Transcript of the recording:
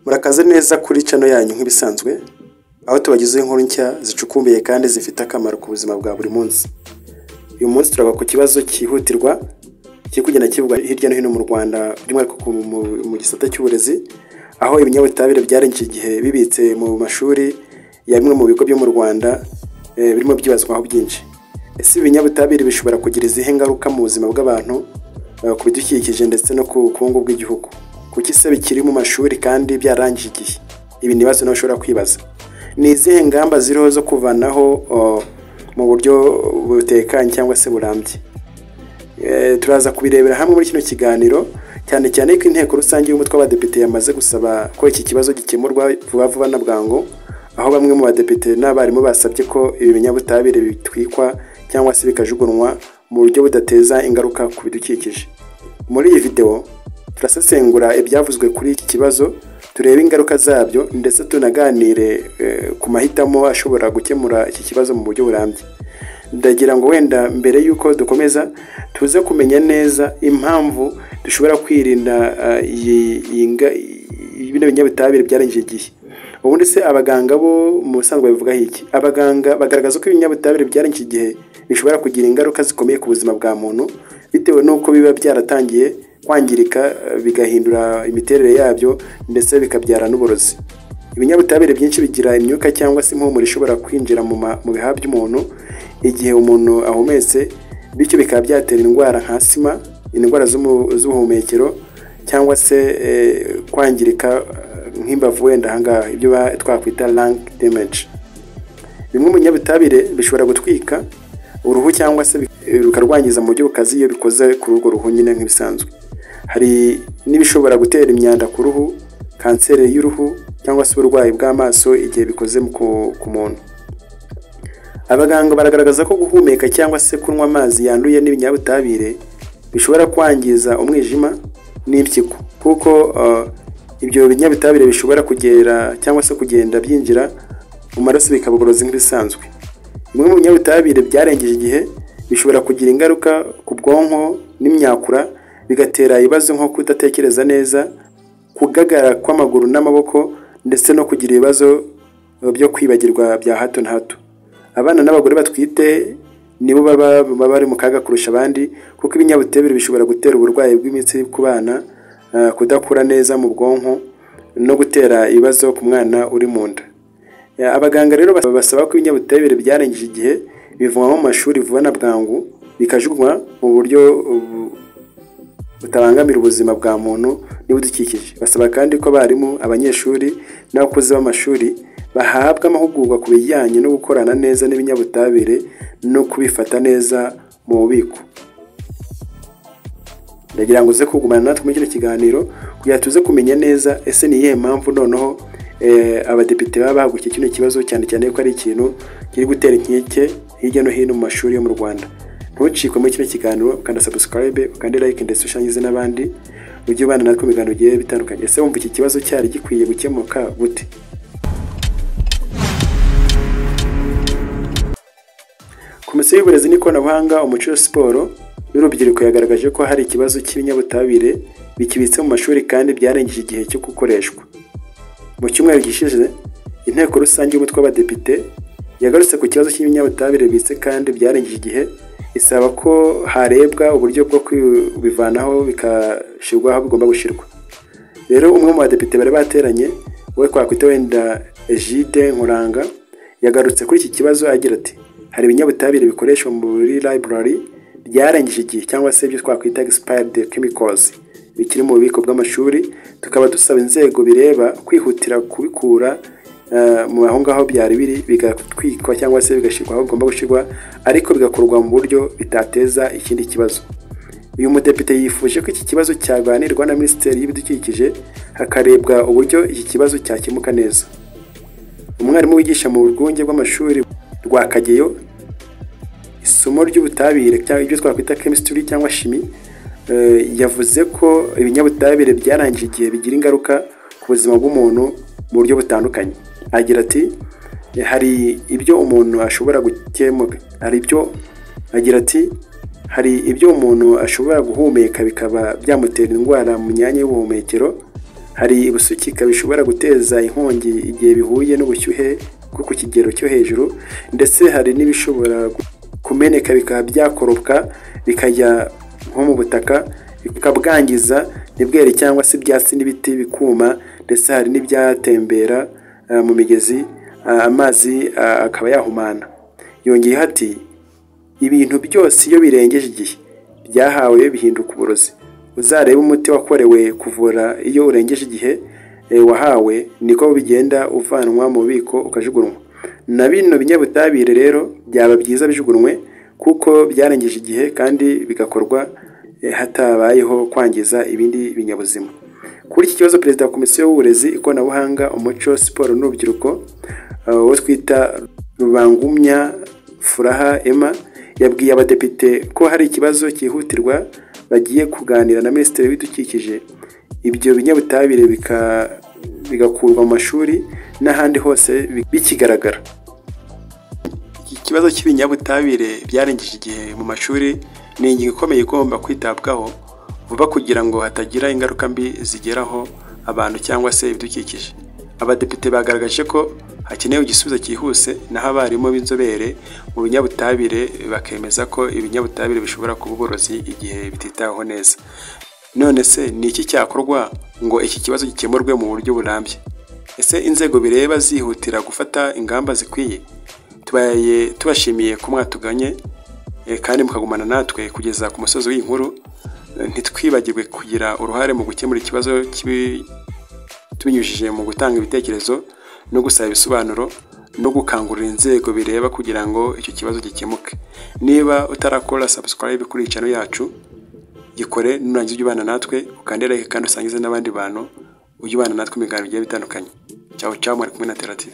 Murakaze neza kuri channel yanyu nk'ibisanzwe, aho tubagezaho inkuru nshya zicukumbuye kandi zifite akamaro ku buzima bwa buri munsi. Uyu munsi turavuga ku kibazo cyihutirwa kiri kugenda kivugwa hirya no hino mu Rwanda, by'umwihariko mu gisata cy'uburezi, aho ibinyabutabire byarengeje igihe bibitse mu mashuri ya bimwe mu bigo byo mu Rwanda birimo byibazwaho byinshi. Ese ibinyabutabire bishobora kugira izihe ngaruka mu buzima bw'abantu, ku bidukikije ndetse no ku bukungu bw'igihugu? Kuki se bikiri mu mashuri kandi byarangije igihe? Ibi ni ibibazo nawe ushobora kwibaza. Ni izihe ngamba ziriho zo kuvanaho mu buryo butekanye cyangwa se burambye? Turaza kubirebera hamwe muri kino kiganiro, cyane cyane ko inteko rusange y'umutwe w'abadepite yamaze gusaba ko iki kibazo gikemurwa vuba vuba na bwangu, aho bamwe mu badepite n'abarimu basabye ko ibi binyabutabire bitwikwa cyangwa se bikajugunywa mu buryo budateza ingaruka ku bidukikije. Muri iyi video turasesengura ibyavuzwe kuri iki kibazo, turebe ingaruka zabyo ndetse tunaganire ku mahitamo ashobora gukemura iki kibazo mu buryo burambye. Ndagira ngo wenda mbere y'uko dukomeza tuze kumenya neza impamvu dushobora kwirinda bino binyabutabire byarengeje igihe. Ubundi se abaganga bo mu busanzwe babivugaho iki? Abaganga bagaragaza ko ibinyabutabire byarengeje igihe bishobora kugira ingaruka zikomeye ku buzima bwa muntu, bitewe n'uko biba byaratangiye kwangirika bigahindura imiterere yabyo ndetse bikabyara n'uburozi. Ibinyabutabire byinshi bigira imyuka cyangwa se impumuro ishobora kwinjira mu bihaha by'umuntu igihe umuntu ahumetse, bityo bikaba byatera indwara nka asima, indwara z'ubuhumekero cyangwa se kwangirika nk'imbavu wenda ahangaha, ibyo twakwita lung damage. Bimwe mu binyabutabire bishobora gutwika uruhu cyangwa se rukarwangiza mu buryo bukaze iyo bikoze kuri urwo ruhu nyine nk'ibisanzwe. Hari n'ibishobora gutera imyanda ku ruhu, kanseri y'uruhu cyangwa se uburwayi bw'amaso igihe bikoze ku muntu. Abaganga baragaragaza ko guhumeka cyangwa se kunywa amazi yanduye n'ibinyabutabire bishobora kwangiza umwijima n'impyiko, kuko ibyo binyabutabire bishobora kugera cyangwa se kugenda byinjira mu maraso bikaba uburozi nk'ibisanzwe. Bimwe mu binyabutabire byarengeje igihe bishobora kugira ingaruka ku bwonko n'imyakura, bigatera ibibazo nko kudatekereza neza, kugagara kw'amaguru n'amaboko ndetse no kugira ibibazo byo kwibagirwa bya hato na hato. Abana n'abagore batwite nibo baba bari mu kaga kurusha abandi, kuko ibinyabutabire bishobora gutera uburwayi bw'imitsi ku bana, kudakura neza mu bwonko no gutera ibibazo ku mwana uri mu nda. Abaganga rero basaba ko ibinyabutabire byarengeje igihe bivanwa mu mashuri vuba na bwangu, bikajugunywa mu buryo butabangamira ubuzima bwa muntu n'ibidukikije. Basaba kandi ko abarimu, abanyeshuri n'abakozi b'amashuri bahabwa amahugurwa ku bijyanye no gukorana neza n'ibinyabutabire no kubifata neza mu bubiko. Ndagira ngo uze kugumana natwe muri kino kiganiro kugira tuze kumenya neza ese ni iyihe mpamvu noneho abadepite baba bahagurukiye kino kibazo, cyane cyane ko ari ikintu kiri gutera inkeke hirya no hino mu mashuri yo mu Rwanda. Ntucikwe muri kino kiganiro, ukanda subscribe, ukande like ndetse ushangize n'abandi, ujye ubana natwe mu biganiro bigiye bitandukanye. Ese wumva iki kibazo cyari gikwiye gukemuka gute? Komisiyo y'Uburezi n'Ikoranabuhanga, Umuco, Siporo n'Urubyiruko yagaragaje ko hari ikibazo cy'ibinyabutabire bikibitse mu mashuri kandi byarengeje igihe cyo gukoreshwa. Mu cyumweru gishize, inteko rusange y'umutwe w'abadepite yagarutse ku kibazo cy'ibinyabutabire bibitse kandi byarengeje igihe, isaba ko harebwa uburyo bwo kubivanaho bikashyirwa aho bigomba gushyirwa. Rero umwe mu badepite bari bateranye, we twakwita wenda Egide Nkuranga, yagarutse kuri iki kibazo agira ati: hari ibinyabutabire bikoreshwa muri library byarengeje igihe cyangwa se ibyo twakwita expired chemicals bikiri mu bubiko bw'amashuri, tukaba dusaba inzego bireba kwihutira kubikura mu aho ngaho byari biri, bigatwikwa cyangwa se bigashyirwa aho bigomba gushyirwa, ariko bigakorwa mu buryo bitateza ikindi kibazo. Uyu mudepite yifuje ko iki kibazo cyaganirwa na Minisiteri y'Ibidukikije hakarebwa uburyo iki kibazo cyakemuka neza. Umwarimu wigisha mu rwunge rw'amashuri rwa Kageyo isomo ry'ubutabire cyangwa ibyo twakwita chemistry cyangwa chimie, yavuze ko ibinyabutabire byarangije igihe bigira ingaruka ku buzima bw'umuntu mu buryo butandukanye. Agira ati: hari ibyo umuntu ashobora gukemuka, hari ibyo agira ati hari ibyo umuntu ashobora guhumeka bikaba byamutera indwara mu myanya y'ubuhumekero. Hari ibisukika bishobora guteza inkongi igihe bihuye n'ubushyuhe bwo ku kigero cyo hejuru, ndetse hari n'ibishobora kumeneka bikaba byakoropka bikajya nko mu butaka bikabwangiza ntibwere, cyangwa se ibyatsi n'ibiti bikuma, ndetse hari n'ibyatembera mu migezi amazi akaba yahumana. Yongeyeho ati ibintu byose iyo birengeje igihe byahawe bihinduka uburozi. Uzarebe umuti wakorewe kuvura iyo urengeje igihe wahawe, niko bigenda uvanwa mu bubiko ukajugunywa. Na bino binyabutabire rero byaba byiza bijugunywe kuko byarengeje igihe kandi bigakorwa hatabayeho kwangiza ibindi binyabuzima. Kuri iki kibazo, Perezida wa Komisiyo y'Uburezi, Ikoranabuhanga, Umuco, Siporo n'Urubyiruko, uwo twita Rubangumya Furaha Emma, yabwiye abadepite ko hari ikibazo cyihutirwa bagiye kuganira na Minisitiri w'Ibidukikije, ibyo binyabutabire bigakurwa mu mashuri n'ahandi hose bikigaragara. Iki kibazo cy'ibinyabutabire byarengeje igihe mu mashuri ni ingingo ikomeye igomba kwitabwaho vuba kugira ngo hatagira ingaruka mbi zigeraho abantu cyangwa se ibidukikije. Abadepite bagaragaje ko hakenewe igisubizo cyihuse, naho abarimu b'inzobere mu binyabutabire bakemeza ko ibinyabutabire bishobora kuba uburozi igihe bititaweho neza. None se ni iki cyakorwa ngo iki kibazo gikemurwe mu buryo burambye? Ese inzego bireba zihutira gufata ingamba zikwiye? Tubaye tubashimiye ko mwatuganye kandi mukagumana natwe kugeza ku musozi w'iyi nkuru. Ntitwibagirwe kugira uruhare mu gukemura ikibazo tubinyujije mu gutanga ibitekerezo no gusaba ibisobanuro no gukangurira inzego bireba kugira ngo icyo kibazo gikemuke. Niba utarakora subscribe kuri iyi channel yacu, gikore, nurangiza ujye ubana natwe, ukande like kandi usangize n'abandi bantu, ujye ubana natwe mu biganiro bigiye bitandukanye. Ciao ciao, mwari kumwe na Tera TV.